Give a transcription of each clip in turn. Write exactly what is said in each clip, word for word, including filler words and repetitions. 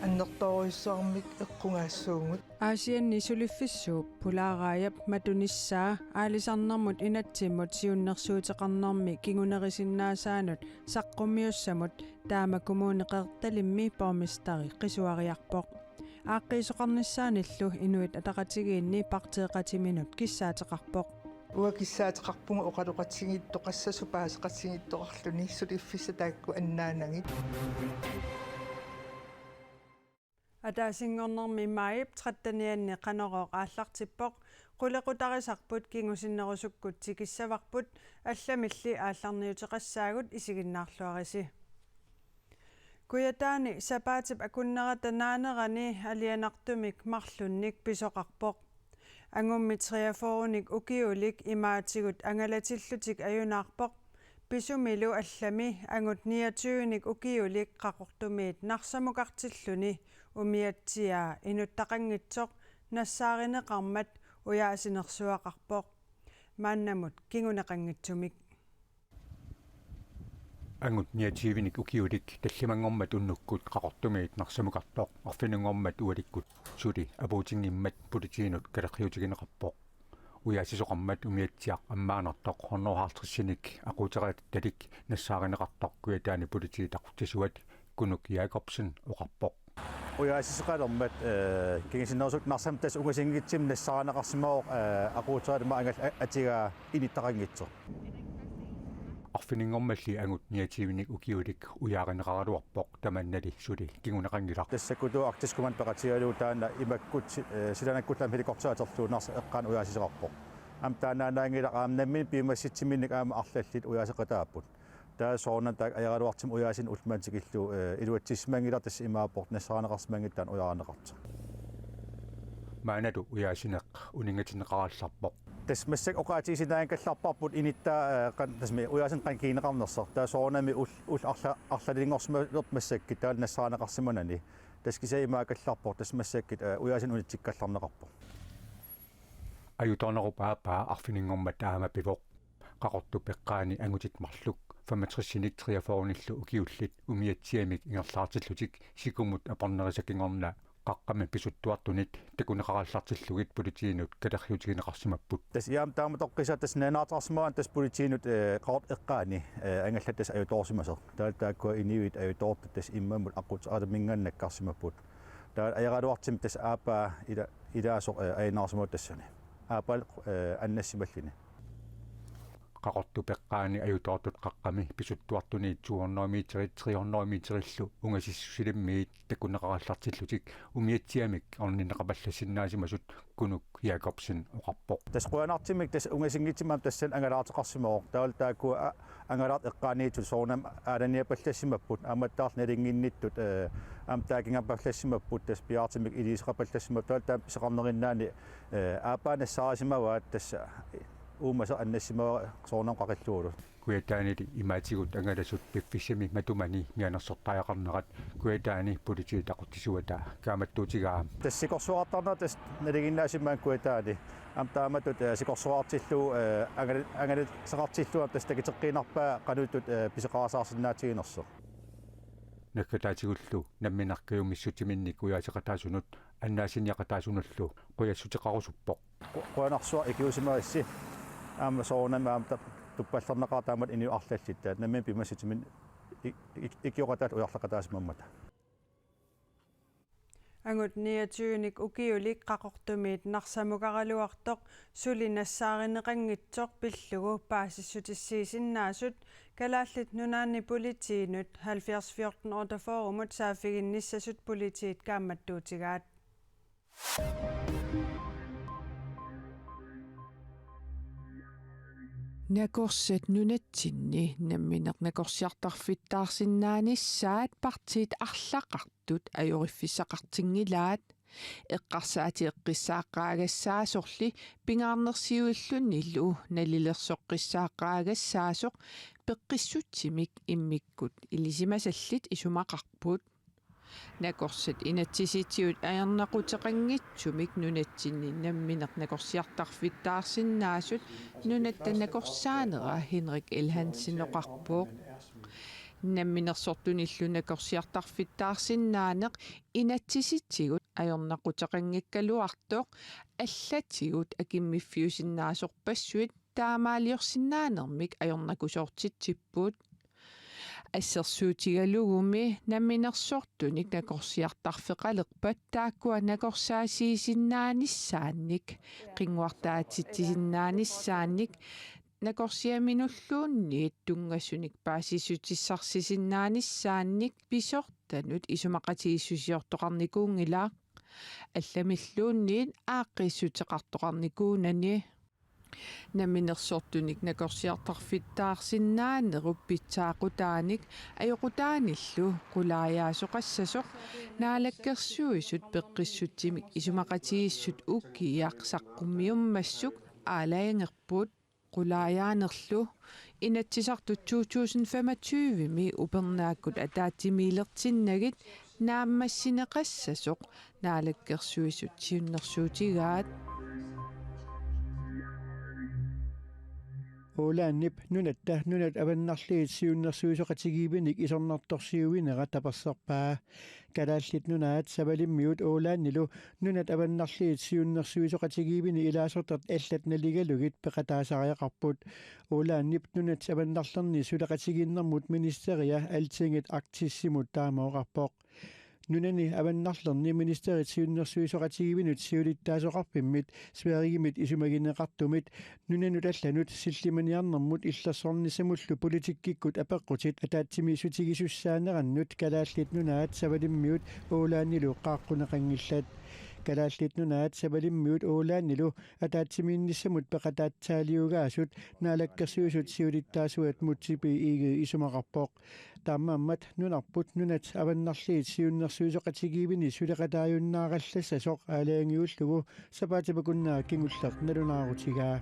Annertoorujussuarmik eqqugaassuugut. Aasianni suliffissuup pulaaraajap matunissaa aalisarnermut inatsimmut siunnersuuteqarnermi kingunerisinnaasaanermut saqqummiussamut taama Kommune Qeqertalimmi borgmesteri qisuariarpoq. Aaqqiisoqarnissaanillu Inuit Ataqatigiinni partiiqatiminut kissaateqarpoq. Uanga kissaateqarpunga oqaloqatigiittoqassasut paaseqatigiittoqarluni suliffissat taakku annaanagit. Ataasinngornermi maajip trettenianni Qanorooq aallartippoq, qulequtarisarput kingusinnerusukkut tikissavarput, allamilli aallarniuteqassaagut, isiginnaarluarisi. Kujataani sapaatip akunnerata naanerani alianartumik marlunnik pisoqarpoq. Angummit treogfyrrenik ukiulik imaatigut angalatillutik ajunaarpoq. Pisumilu allami angut niogtyvenik ukiulik Qaqortumiit Narsamukartilluni umiatsiaa inuttaqanngitsoq nassaarineqarmat ujaasinersuaqarpoq. Maannamut kinguneqanngitsumik. Angut niogtyvenik ukiulik tallimanngormat unnukkut Qaqortumiit Narsamukartoq arfininngormat ualikkut suli apuutinngimmat politiinut kalerriutigineqarpoq. Ujaasisoqarmat umiatsiaq ammaanartoq hundrede og halvtredsinik aquuteqattalik nassaarineqartoq Kujataani politiit aqutsisuat Kunuk Jakobsen oqarpoq. Ujaasisoqalermat, eh, kingusinnerusukkut Narsami tassa ungasinngitsumik nassaarineqarsimavoq, eh, aquuteqattalik aamma angallat a-, atigaa inuttaqanngitsoq. Arfininngormalli angut niogtyvenik ukiulik ujaarineqaraluarpoq, tamannali suli kinguneqanngilaq. Tassa Kutuk Arktisk Kommando peqatigalugu taanna imakkut, eh, silanakkullu aamma helikopteri atorlugu Narsap eqqaani ujaasisoqarpoq. Aamma taannaannaanngilaq aamma nammineq piumassutsiminnik aamma arlallit ujaaseqataapput. Taava soorunami taakku ajoraluartumik ujaasineq ullumikkut tikillugu, eh, iluatsissimanngilaq, tassa imaappoq nassaarineqarsimanngitsoq taanna ujaarineqartoq. Maannalu ujaasineq uninngatinneqarallarpoq. Tassa massakkut oqaatigisinnaanngikkallarparput inuttaa, eh, qan-, tassa mi-, ujaasineq qanoq kinguneqarnersoq. Taava soorunami ul-, ullut arla-, arlalinngorsimalerput massakkut taavalu nassaarineqarsimanani. Tassa kisianni imaakkallarpoq, tassa massakkut, eh, ujaasineq unitsikkallarneqarpoq. Ajutoornerup aappaa arfininngormat taama pivoq. Qaqortup eqqaani angutit marluk femogtresinik treogfyrrenillu ukiullit umiatsiamik ingerlaartillutik sikumut apornerisat kingorna qaqqami pisuttuartunit takuneqarallartillugit politiinut kalerriutigineqarsimapput. Tassa aamma taama toqqissaq tassa nalunaarutigineqarsimavaa tassa politiinut, eh, Qaqortup eqqaani, eh, angallat tassa ajutoorsimasoq. Taava taakkua inuit ajutoortut tassa immamut aqutsaataminngaanniit nakkarsimapput. Taava ajoraluartumik tassa aappaa ila-, ilaasoq, eh, ajunaarsimavoq tassani. Aappaa, eh, annassimalluni. Qaqortup eqqaani ajutoortut qaqqami pisuttuartunit to hundrede meterit tre hundrede meterillu ungasissusilimmiit takuneqarallartillutik umiatsiamik orninneqapallassinnaasimasut Kunuk Jakobsen oqarpoq. Tassa qujanartumik tassa ungasinngitsumik aamma tassani angalaateqarsimavoq. Taavalu taakku a-, angalaartut eqqaaniittut soorunami aalaniapallassimapput, aammattaarlu nalunnginnittut, eh, aamma taakingapallassimapput, tassa piaartumik iliuuseqapallassimapput, taavalu taama pisoqarnerinnaani, eh, aappaa nassaarisimavaat tassa uumasoq annassimavoq soorunami qaqillugulu. Kujataanili imaatigut angalasut piffissami matumani mianersortariaqarnerat Kujataani politiit aqutsisuata kaammattuutigaa. Tassa sikorsuartarnerat tassa nalinginnaasumik maani Kujataani. Aamma taamatut, eh, sikorsuartillugu, eh, angal-, angalasaqartillugu aamma tassa takuteqqiinnarpaa qanoq ittut, eh, pisoqarasaarsinnaatiginersoq. Naggataatigullu nammineq kajumissutsiminnik ujaaseqataasunut annaassiniaqataasunullu qujassuteqarusuppoq. Qu-, qujanarsuaq ikiuusimavassi. Aamma soorunami aamma ta-, tuppallernaqaaq taamatut inuit arlallit, taava nammineq piumassutsiminnik i-, i-, ikioqataallutik ujarleqataasimammata. Angut niogtyvenik ukiulik Qaqortumiit Narsamukaraluartoq suli nassaarineqanngitsoq pillugu paasissutissiisinnaasut Kalaallit Nunaanni Politiinut halvfjerds fjorten otteogfyrremut saaffiginnissasut politiit kaammattuutigaat. Nakorsat nunatsinni nammineq nakorsiartarfittaarsinnaanissaat partiit arlaqartut ajoriffissaqartinngilaat. Eqqarsaatieqqissaaqqaagassaasorli pingaarnersiuillunilu nalilersoqqissaaqqaagassaasoq peqqissutsimik immikkut ilisimasallit isumaqarput. Nakorsat inatsisitigut ajornaquteqanngitsumik nunatsinni nammineq nakorsiartarfittaarsinnaasut nunatta nakorsaanera Henrik L. Hansen oqarpoq. Namminersortunillu nakorsiartarfittaarsinnaaneq inatsisitigut ajornaquteqanngikkaluartoq allatigut akimmiffiusinnaasorpassuit taamaaliorsinnaanermik ajornakusoortitsipput. Assersuutigalugumi namminersortunik nakorsiartarfeqalerpat taakkua nakorsaasiisinnaanissaannik, qinnguartaatitsisinnaanissaannik, nakorsiaminulluunniit tunngasunik paasissutissarsisinnaanissaanik pisortanut isumaqatigiissusiortoqarnikuunngilaq, allamilluunniit aaqqiissuteqartoqarnikuunani. Namminersortunik nakorsiartarfittaarsinnaanerup pitsaaqutaanik ajoqutaanillu qulaajaasoqassasoq Naalakkersuisut peqqissutsimik isumaqatigiissut ukiaq saqqummiummassuk aalajangerput. Qulaajaanerlu Inatsisartut to tusind femogtyve-mi upernaakkut ataatsimiilertinnagit naammassineqassasoq Naalakkersuisut siunnersuutigaat. Ålandip nunatta nunat avannarliit siunnersuisoqatigiivinik isornartorsiuinera taperserpaa. Kalaallit Nunaat Savalimmiut Ålandilu nunat avannarliit siunnersuisoqatigiivini ilaasortat allat naligalugit peqataasariaqarput. Ålandip nunat avannarlerni suleqatigiinnermut ministeria Altingit Arktisimut taama oqarpoq. Nunani avannarlerni ministerit siunnersuisoqatigiivinut siulittaasoqarfimmit Sverigemit isumagineqartumit nunanut allanut sillimaniarnermut illersornissamullu politikkikkut apeqqutit ataatsimiissutigisussaanerannut Kalaallit Nunaat Savalimmiut Ålandilu qaaqquneqanngillat. Kalaallit Nunaat Savalimmiut Ålandilu ataatsimiinnissamut peqataatsaaliugaasut Naalakkersuisut siulittaasuat Múte B. Egede isumaqarpoq. Taamaammat nunarput nunat avannarliit siunnersuisoqatigiivini suleqataajunnaarallassasoq aalajangiullugu sapaatip-akunnerata kingulleq nalunaarutigaa.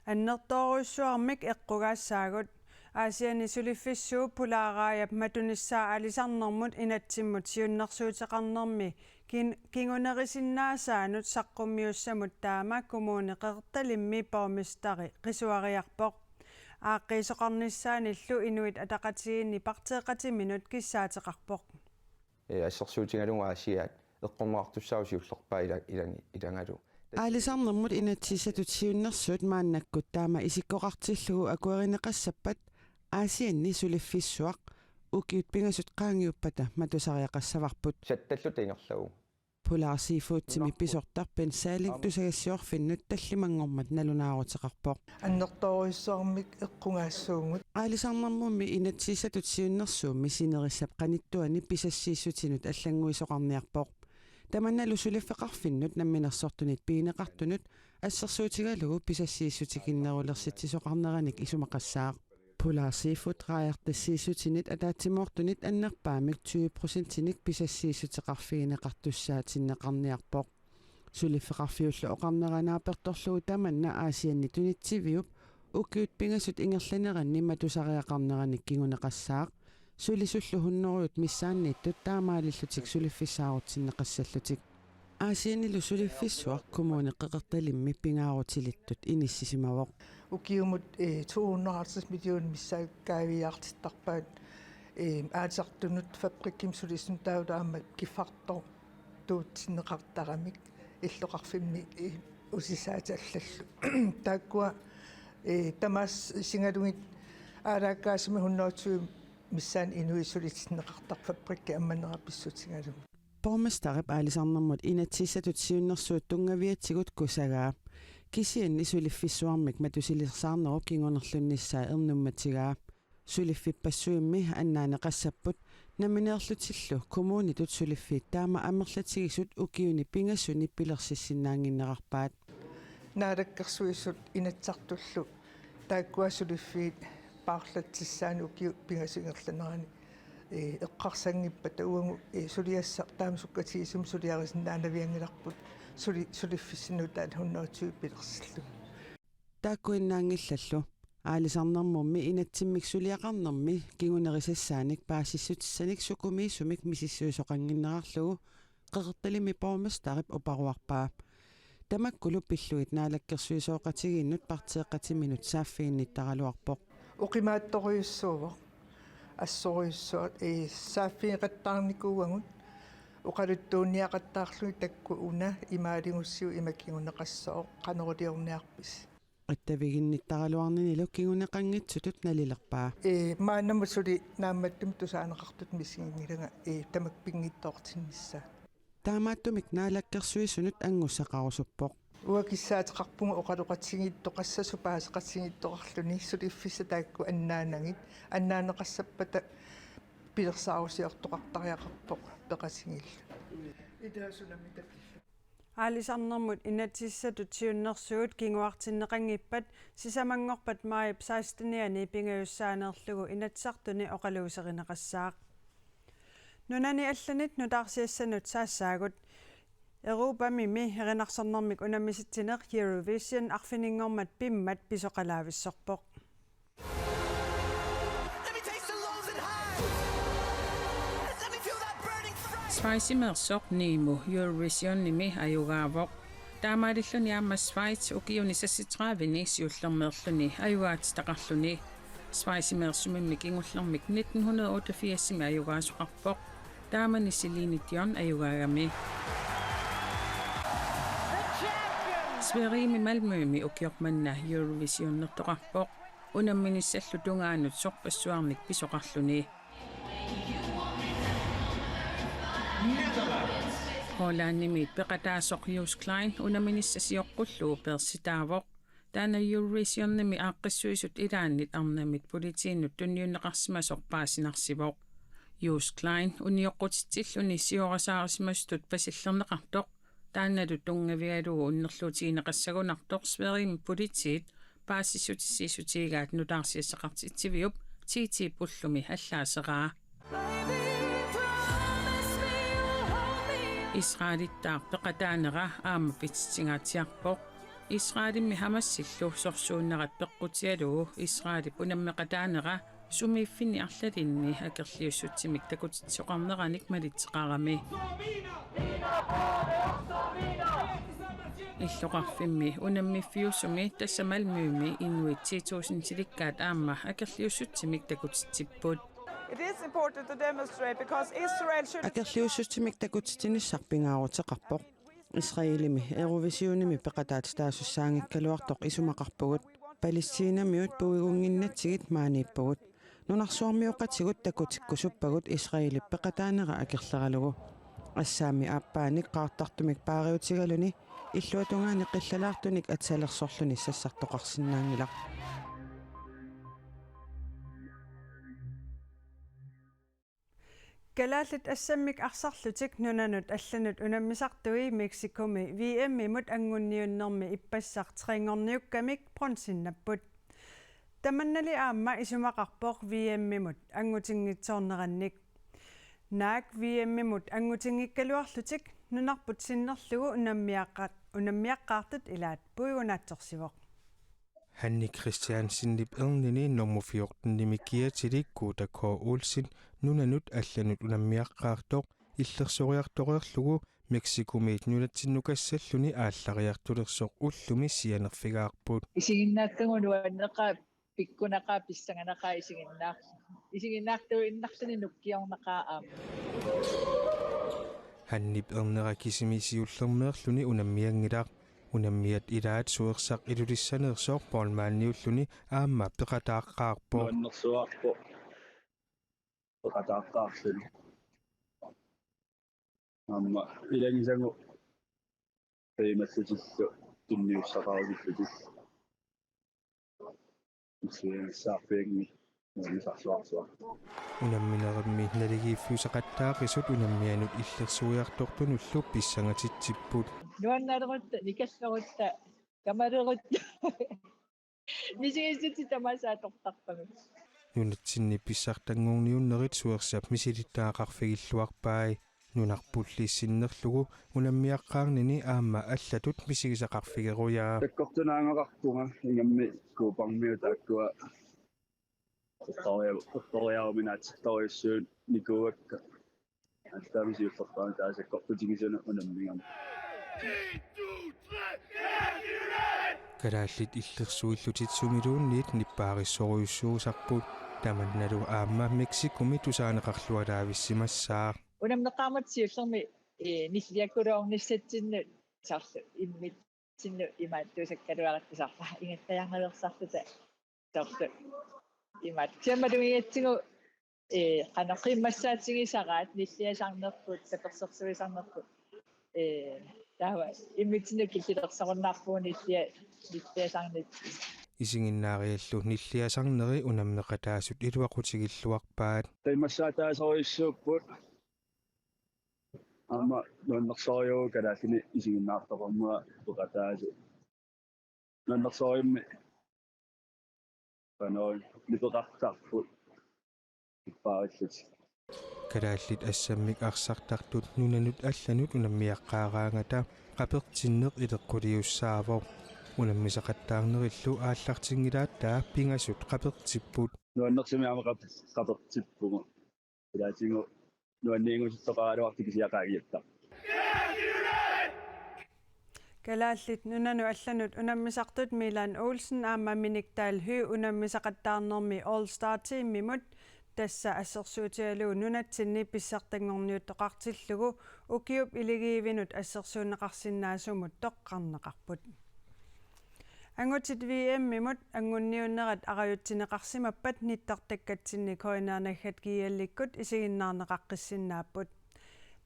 Annertoorujussuarmik eqqugaassaagut. Aasianni suliffissuup pulaaraajap matunissaa aalisarnermut inatsimmut siunnersuuteqarnermi kin-, kingunerisinnaasaasunut saqqummiussamut taama Kommune Qeqertalimmi borgmesteri qisuariarpoq. Aaqqiisoqarnissaanillu Inuit Ataqatigiinni parteeqatiminut kissaateqarpoq. Ee, assersuutigalugu Aasiaat eqqorneqartussaavoq siullerpaaq ila-, ilangi-, ilagalu. Aalisarnermut inatsisissatut siunnersuut maannakkut taama isikkoqartillugu akuerineqassappat Aasianni suliffissuaq ukiut pingasut qaangiuppata matusariaqassavarput. Sattalluta ingerlavugut. Polar Seafoodimi pisortaq Bent Salling tusagassiorfinnut tallimanngormat nalunaaruteqarpoq. Annertoorujussuarmik eqqugaassaagut. Aalisarnermummi inatsisissatut siunnersuummi sinerissap qanittuani pisassiissutinut allannguisoqarniarpoq. Tamannalu suliffeqarfinnut namminersortunit pigineqartunut assersuutigalugu pisassiissutikinnerulersitsisoqarneranik isumaqassaaq. Polar Seafood raajartassiissutinit ataatsimoortunit annerpaamik tyve procentinik pisassiissuteqarfigineqartussaatinneqarniarpoq. Suliffeqarfiullu oqarnera naapertorlugu tamanna Aasianni tunitsiviup ukiut pingasut ingerlaneranni matusariaqarneranik kinguneqassaaq. Sulisullu hunnorujut missaanniittut taamaalillutik suliffissaarutsinneqassallutik. Aasiannilu suliffissuaq Kommune Qeqertalimmi pingaarutilittut inissisimavoq. Ukiumut, eh, to hundrede og halvtreds millioner missaat kaaviiaartittarpaat, eh, aatsartunut fabrikkimi sulisunut taavalu aamma kiffartoortuutsinneqartaramik illoqarfimmi, eh, usisaat allallu. Taakkua, eh, tamaasigalugit aalaakkaasumik hundrede og tyve missaani inuit sulitinneqartarput fabrikkip ammanera pissutigalugu. Borgmesterip aalisarnermut inatsisissatut siunnersuut tunngaviatigut kusagaa. Kisianni suliffissuarmik matusilersaarnerup kingunerlunnissaa ernummatigaa. Suliffippassuimmi annaaneqassapput nammineerlutillu kommunitut suliffiit taama amerlatigisut ukiuni pingasuni pilersissinnaannginnerarpaat. Naalakkersuisut Inatsisartullu taakkua suliffiit paarlatsissaannik ukiut pingasut ingerlaneranni, ee, eqqarsanngippat uagut, ee, suliassaq taama sukkatigisumik suliarisinnaanavianngilarput suli-, suliffissinut taanna hundrede og tyve pilersilluni. Taakkuinnaanngillallu aalisarnermummi inatsimmik suliaqarnermi kingunerisassaanik paasissutissanik sukumiisumik misissuisoqannginnerarlugu Qeqertalimmi borgmesterip uparuarpaa. Tamakkulu pillugit naalakkersuisooqatigiinnut partiiqatiminut saaffiginnittaraluarpoq. Oqimaatsorujussuuvoq. Assorujussuaq, ee, saaffigeqattaarnikuuagut. Oqaluttuunniaqattaarlugit taakku una imaaligussiuk ima kinguneqassooq, qanoq iliorniarpisi. Attaviginnittaraluarninilu kinguneqanngitsutut nalilerpaa. Ee, maannamut suli naammattumik tusaaneqartutut misiginngilanga, ee, tamakku pinngitsoortinnissaat. Taamaattumik naalakkersuisunut anngussaqarusuppoq. Uanga kissaateqarpunga oqaloqatigiittoqassasoq paaseqatigiittoqarluni, suliffissat taakku annaanagit, annaaneqassappata pilersaarusiortoqartariaqarpoq peqatigiilluta. Ilaasunami tapillu. Aalisarnermut inatsisissatut siunnersuut kinguartinneqanngippat sisamanngorpat maajip sekstenianni pingajussaaneerlugu Inatsisartuni oqaluuserineqassaaq. Nunani allanit nutaarsiassanut saassaagut. Europamimi erinarsornermik unammisitsineq Eurovision arfininngormat pimmat pisoqalaavissorpoq. Let me taste the lows and highs. Let me feel that burning fire. Schweizimeersoq Nemo Eurovisionimi ajugaavoq. Taamaalilluni aamma Schweiz ukiuni seksogtrediveni siullermeerluni ajugaatitaqarluni. Schweizimeersumimmi kingullermik nitten hundrede otteogfirsimi ajugaasoqarpoq. Taamani Celine Dion ajugaagami. Sverigemi Malmömi ukioq manna Eurovisionertoqarpoq. Unamminissallu tungaanut sorpassuarnik pisoqarluni. Hollandimi peqataasoq Joost Klein unamminissaq sioqqullugu peersitaavoq. Taanna Eurovisionimi aaqqissuisut ilaannit arnamit politiinut tunniunneqarsimasoq paasinarsivoq. Joost Klein unioqqutitsilluni siorasaarisimasutut pasillerneqartoq. Taannalu tunngavigalugu unnerluutigineqassagunartoq Sverigemi politiit paasissutissiissutigigaat nutaarsiassaqartitsiviup T T-p ullumi allaaseraa. Israelittaaq peqataanera aamma pititsingaatsiarpoq. Israelimi Hamasillu sorsuunnerat peqqutigalugu Israelip unammeqataanera sumiiffinni arlalinni akerliussutsimik takutitsisoqarneranik malitseqarami. Illoqarfimmi unammiffiusumi tassa Malmömi inuit ti tusindilikkaat aamma akerliussutsimik takutitsipput. It is important to demonstrate because Israel should Akerliussutsimik takutitsinissaq pingaaruteqarpoq. Israelimi Eurovisionimi peqataatitaasussaanngikkaluartoq isumaqarpugut. Palæstinamiut puigunnginnatsigit maaniippugut. Nunarsuarmioqatigut takutikkusuppagut Israelip peqataanera akerleralugu. Assaami aappaanik qaartartumik paariutigaluni illuatungaani qillalaartunik atsalersorluni sassartoqarsinnaanngilaq. Kalaallit assammik arsarlutik nunanut allanut unammisartui Mexicomi V M-imut angunniunnermi ippassaq trinngorniukkamik bronzinnapput. Tamannali aamma isumaqarpoq V M-imut angutinngitsoornerannik. Naak V M-imut angutinngikkaluarlutik nunarput sinnerlugu unammiaqqa-, unammiaqqaartut ilaat puigunaatsorsivoq. Hanne Christiansenip ernini nummer fjortenimi kiatilik Guuta K. Olsen nunanut allanut unammiaqqaartoq illersoriartoreerlugu Mexicomiit nunatsinnukassalluni aallariartulersoq ullumi sianerfigaarput. Isiginnaakkagut nuanneqaaq, pikkunaqaaq, pissanganaqaaq isiginnaar-, isiginnaartuinnarluni nukkiornaqaaq aamma. Hannep ernera kisimi siullermeerluni unammianngilaq. Unammiat ilaat suersaq Ilulissaneersoq Poul Manniulluni aamma peqataaqqaarpoq. Nuannersuarpoq peqataaqqaarluni. Aamma ilagisagut qiimallutillu tunniussaqarutillutik. Issuiagassaarfianngilaq nuannisarsuarsuaq. Unamminerimmi naligiiffiusaqattaaqisut unammianut illersoriartortunullu pissangatitsipput. Nuannalerutta, nikallerutta, kamalerutta. Misigissutsit tamaasa atortarpagut. Nunatsinni pissartanngorniunnerit suersap misilittagaqarfigilluarpai. Nunarpulli sinnerlugu unammiaqqaarnini aamma allatut misigisaqarfigerujaa. Sakkortunaagaqarpunga ingammik Kuuparmiut taakkua eqqoriaru-, eqqoriaruminaatsorujussuit nikuuakka. Allaammi siullerpaamik taava sakkortutigisuna unammigama. En, to, tre! Kalaallit illersuillutit sumiluunniit nippaarissorujussuusarput, tamannalu aamma Mexicomi tusaaneqarluaraavissimassaaq. Unammeqaarmat siullermi, ee, nilliakuluornissatsinnut soorlu immitsinnut imaattuusakkaluaratta soorlu ingattajaarnaveersarluta soorlu imaat. Kisianni malugigatsigu, ee, qanoq qiimmassaatigisaraat nilliasarnerput, tapersersuisarnerput. Ee, taava immitsinnut killilersorunnaarpugut nillia-, nilliasarnit. Isiginnaariallu nilliasarneri unammeqataasut iluaqutigilluarpaat. Qiimmassaataasorujussuupput. Aamma nuannersorujuuvoq kalaallinik isiginnaartoqarnera peqataasut. Nuannersorujussuarmik qanoq nipeqartarput ippaarillutik. Kalaallit assammik arsartartut nunanut allanut unammiaqqaaraangata qapertinneq ileqquliussaavoq. Unammisaqattaarnerillu aallartinngilaattaa pingasut qapertipput. Nuannersumik aamma qap-, qapertippugut. Ilaatigut nuanniinngusuttoqaraluartut kisiat qaangiuttaq. Kalaallit nunanut allanut unammisartut Milan Olsen aamma Minik Dahl Høegh unammisaqattaarnermi All Star Teamimut, tassa assersuutigalugu nunatsinni pissartanngorniuttoqartillugu ukiup iligiivinut assersuunneqarsinnaasumut toqqarneqarput. Angutit V M-imut anguniunnerat arajutsineqarsimappat nittartakkatsinni K N R-naggat G L-ikkut isiginnaarneqaqqissinnaapput.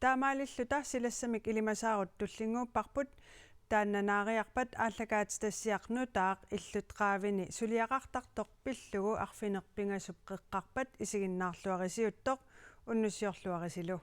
Taamaalilluta silassamik ilimasaarut tullinnguupparput, taanna naariarpat aallakaatitassiaq nutaaq illut qaavini suliaqartartoq pillugu arfineq-pingasup qeqqarpat isiginnaarluarisiuttoq unnussiorluarisilu.